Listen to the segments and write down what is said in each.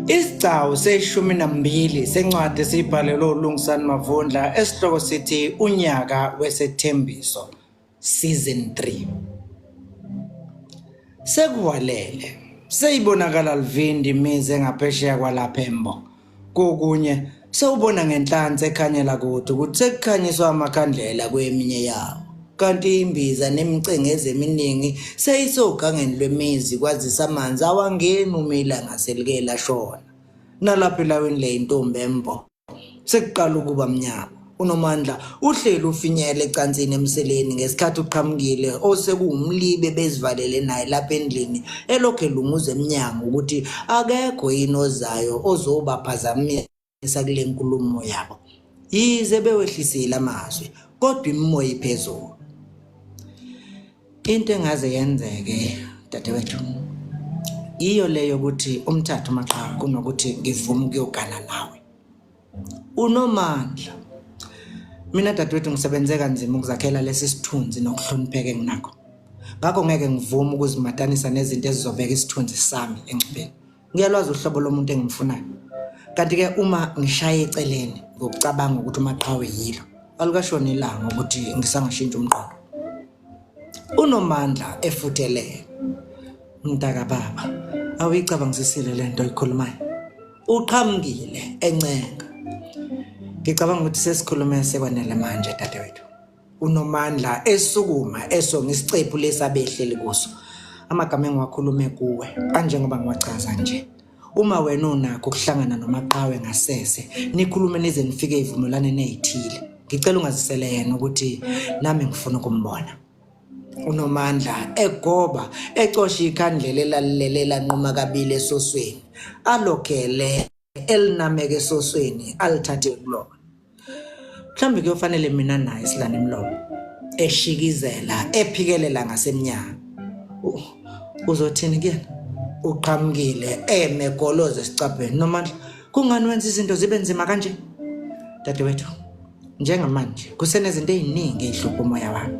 Isigcawu seshumi nambili sencwadi esiyibhalelwe uLungisani Mavundla esihloko sithi Unyaka Wesethembiso Season 3. Sekuhwalele, seyibonakala livindi imizi engaphesheya kwalapha eMbo. Kokunye sewubona ngenhlansi ekhanyela kude ukuthi sekukhanyiswa amakhandlela kweminye yawo. Kanti imbiza nemicengezi eminingi seyisogangeni lwemizi kwazise amanzi awangeni uma ilanga selike lashona. Nalapha elawini leyintombi eMbo Sekuqala ukuba mnyama. UNomandla uhleli ufinyele ecansini emseleni ngesikhathi uqhamukile osekuwumlibe bezivalele naye lapha endlini elokhu elunguza emnyango ukuthi akekho yini ozayo ozobaphazamisa kule nkulumo yabo. Yize bewehlisile amazwi kodwa imimoya iphezulu. Into engaze yenzeke dadewethu iyo leyo ukuthi umthathe umaqhawe kunokuthi ngivume ukuyogana nawe. Unomandla. Mina dadewethu ngisebenze kanzima ukuzakhela lesi sithunzi nokuhlonipheka enginakho. Ngakho ngeke ngivume ukuzimatanisa nezinto ezizobeka isithunzi sami engcupheni. Ngiyalwazi uhlobo lomuntu engimfunayo. Kanti-ke uma ngishaye eceleni ngokucabanga ukuthi umaqhawe yilo, alukashoni ilanga ukuthi ngisangashintsha umqondo. Unomandla efuthelele. Mntakababa, awuyicabangisisile le nto oyikhulumayo. Uqhamukile encenga. Ngicabanga ukuthi sesikhulume sekwanele manje dadewethu. Unomandla esukuma esonga isicephu lesi abehleli kuso. Amagama engiwakhulume kuwe anjengoba ngiwachaza nje. Uma wena unakho ukuhlangana nomaqhawe ngasese, nikhulume nize nifike ezivumelwaneni ezithile. Ngicela ungazisele yena ukuthi nami ngifuna ukumbona. UNomandla egoba ecosha ikhandlela elalilele lanquma kabili esosweni alokhele elinameke esosweni alithathe kulona. Mhlawumbe kuyofanele mina naye silane imlomo eshikizela ephikelela ngasemnyango. Uzothini kuyena? Uqhamukile eme goloze esicabheni. Nomandla, kungani wenza izinto zibe nzima kanje? Dadewethu, Njengamanje kusenezinto eziningi ezihlupha umoya wami.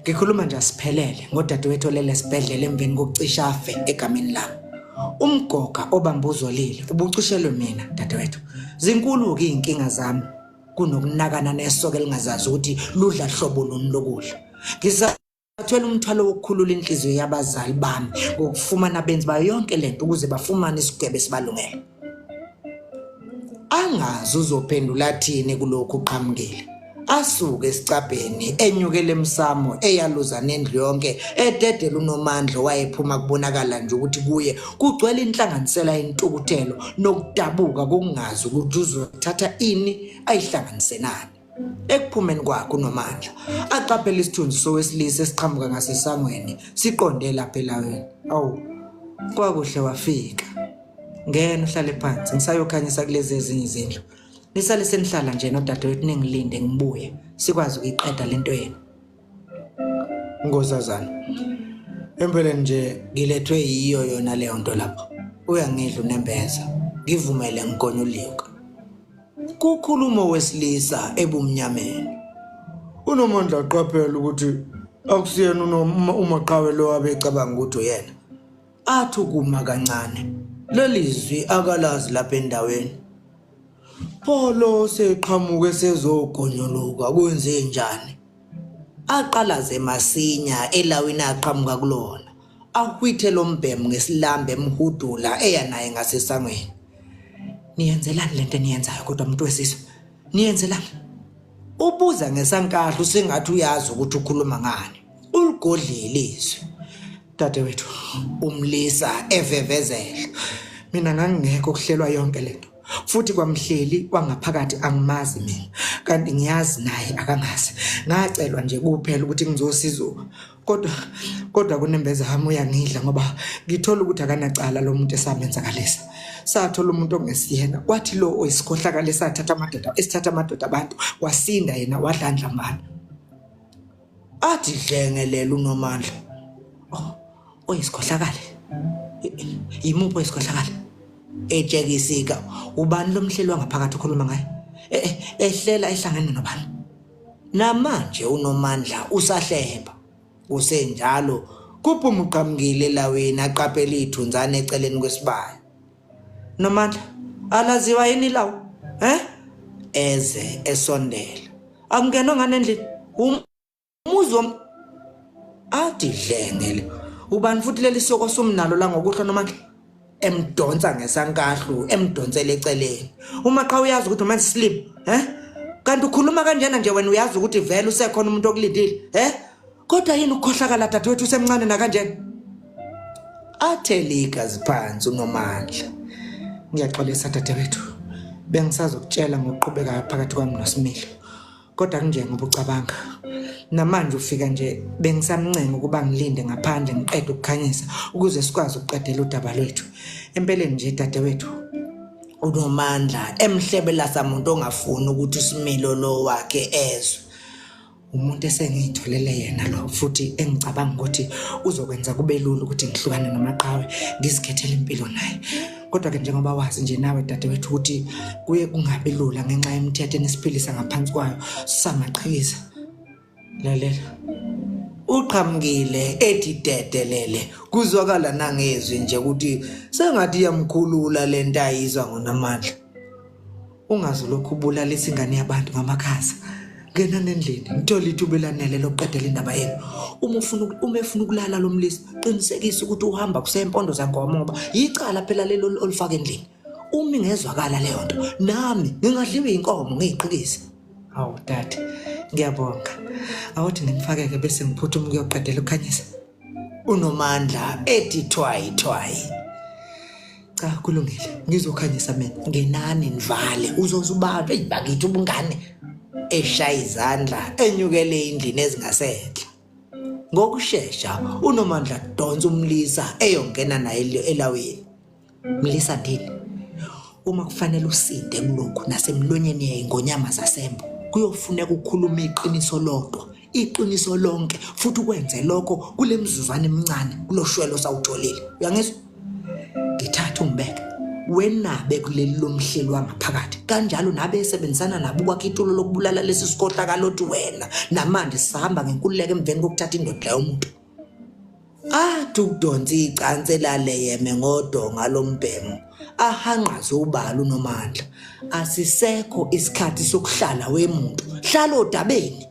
Ngikhuluma nje asiphelele ngodadewethu olele esibhedlela emveni kokucisha afe egameni lami. Umgoga obamba uzolile ubucishelwe mina dadewethu. Zinkulu-ke iy'nkinga zami kunokunakana nesoka elingazazi ukuthi ludla hlobo luni lokudla. Ngisa Ngathwele umthwalo wokukhulula inhliziyo yabazali bami ngokufumana abenzi bayo yonke lento ukuze bafumane isigwebo esibalungele. Angazi uzophendula athini kulokhu uqhamukile. Asuke esicabheni enyukele emsamo eyaluza nendlu yonke ededela uNomandla owayephuma kubonakala nje ukuthi kuye kugcwele inhlanganisela yentukuthelo nokudabuka kokungazi ukuthi uzothatha ini ayihlanganise nani. Ekuphumeni kwakhe uNomandla aqaphela isithunzi sowesilisa esiqhamuka ngasesangweni siqonde lapha elawini. Awu, kwakuhle wafika. Ngena uhlale phansi ngisayokhanyisa kulezi ezinye izindlu. Nisale senihlala nje nodadewethu ningilinde ngibuye sikwazi ukuyiqeda lento yenu. Nkosazana, empeleni nje ngilethwe yiyo yona leyo nto lapho. Uyangidla unembeza, ngivumele ngigonyuluke. Kukhuluma owesilisa ebumnyameni. Unomandla aqaphela ukuthi akusiyena uMaqhawe lo abecabanga ukuthi uyena. Athi ukuma kancane. Leli zwi akalazi lapha endaweni. Pho lo seqhamuke sezogonyuluka kwenze njani? Aqalaze masinya elawini aqhamuka kulona. Ahwithe lo mbhemu ngesilambe emhudula eya naye ngasesangweni. Niyenzelani lento eniyenzayo kodwa muntu wesizwe? Niyenzelani? Ubuza ngesankahlu sengathi uyazi ukuthi ukhuluma ngani. Uligodlile izwi. Dadewethu, umlisa evevezela. Mina ngangingekho kuhlelwa yonke lento. Futhi kwamhleli wangaphakathi angimazi mina. Kanti ngiyazi naye akangazi. Ngacelwa nje kuphela ukuthi ngizosiza kodwa kodwa kunembeza wami uyangidla ngoba ngithola ukuthi akanacala lo muntu esamenzakalisa sathola umuntu ongesiyena wathi lo oyisikhohlakala esathatha amadoda esithatha amadoda abantu wasinda yena wadlandla mbala athi dlengelela unomandla oh, oyisikhohlakale yimuphi oyisikhohlakale etshekisika ubani lo mhleli wangaphakathi ukhuluma ngaye e, e, ehlela ehlangene nobani Namanje uNomandla usahleba. Kusenjalo kuphuma uqhamukile elawini aqaphele ithunzane eceleni kwesibaya. Nomandla, alaziwa yini lawo? Eh? Eze esondela. Akungenwa ngane endlini. Umuzi wom athi dlengele. Ubani futhi leli soko somnalo la ngokuhlwa Nomandla? Emdonsa ngesankahlu, emdonsela eceleni. Uma qha uyazi ukuthi umenza sleep, eh? Kanti ukhuluma kanjena nje wena uyazi ukuthi vele usekhona umuntu okulindile, eh? Kodwa yini ukukhohlakala dadewethu usemncane nakanjena? Athele igazi phansi uNomandla. Ngiyaxolisa dadewethu. Bengisazokutshela ngokuqhubekayo phakathi kwami noSimilo. Kodwa kunjengoba ucabanga. Namanje ufika nje bengisamncenga ukuba ngilinde ngaphandle ngiqede ukukhanyisa ukuze sikwazi ukuqedela udaba lwethu. Empeleni nje dadewethu uNomandla emhlebela samuntu ongafuni ukuthi uSimilo lo wakhe ezwe. Umuntu esengiyitholele yena lo futhi engicabanga ukuthi uzokwenza kube lula ukuthi ngihlukane nomaqhawe ngizikhethele impilo naye. Kodwa-ke njengoba wazi nje nawe dadewethu ukuthi kuye kungabi lula ngenxa yemithetho enisiphilisa ngaphansi kwayo samaqhikiza. Lalela. Uqhamukile ethi dedelele kuzwakala nangezwi nje ukuthi sengathi iyamkhulula lento ayizwa ngonamandla. Ungaze ulokhu ubulalisa ingane yabantu ngamakhaza. Ngena nendlini, ngithole ithuba elanele lokuqedela indaba yenu. Uma ufuna uma efuna ukulala lo mlisa, qinisekisa ukuthi uhamba kusempondo zangoma ngoba yicala phela lelo olifaka endlini. Uma ingezwakala leyo nto, nami ngingadliwa inkomo ngiyiqhikise. Hawu dade, ngiyabonga. Awuthi ngimfakeke bese ngiphuthuma ukuyoqedela ukukhanyisa. Unomandla ethi thwayi thwayi. Cha kulungile ngizokhanyisa mina. Ngenani nivale uzoze ubanjwe eyi bakithi ubungane eshaya izandla enyukele endlini ezingasenhla. Ngokushesha uNomandla donsa umlisa eyongena naye elawini. Mlisa ndini uma kufanele usinde kulokhu nasemlonyeni yey'ngonyama zasembo kuyofuneka ukhulume iqiniso lodwa iqiniso lonke futhi ukwenze lokho kule mzuzwana emincane kulo shwelo osawutholile uyangizwa ngithathe ungibeke wenabe kuleli lomhleli wangaphakathi kanjalo nabe esebenzisana nabo ukwakha itulo lokubulala lesi sikhohlakalo othi wena namanje sihamba ngenkululeko emveni kokuthatha indoda yomuntu Athi ukudonsa icansi elaleyeme ngodonga lombhemu, ahanqaze ubala uNomandla. Asisekho isikhathi sokuhlala wemuntu, hlala odabeni.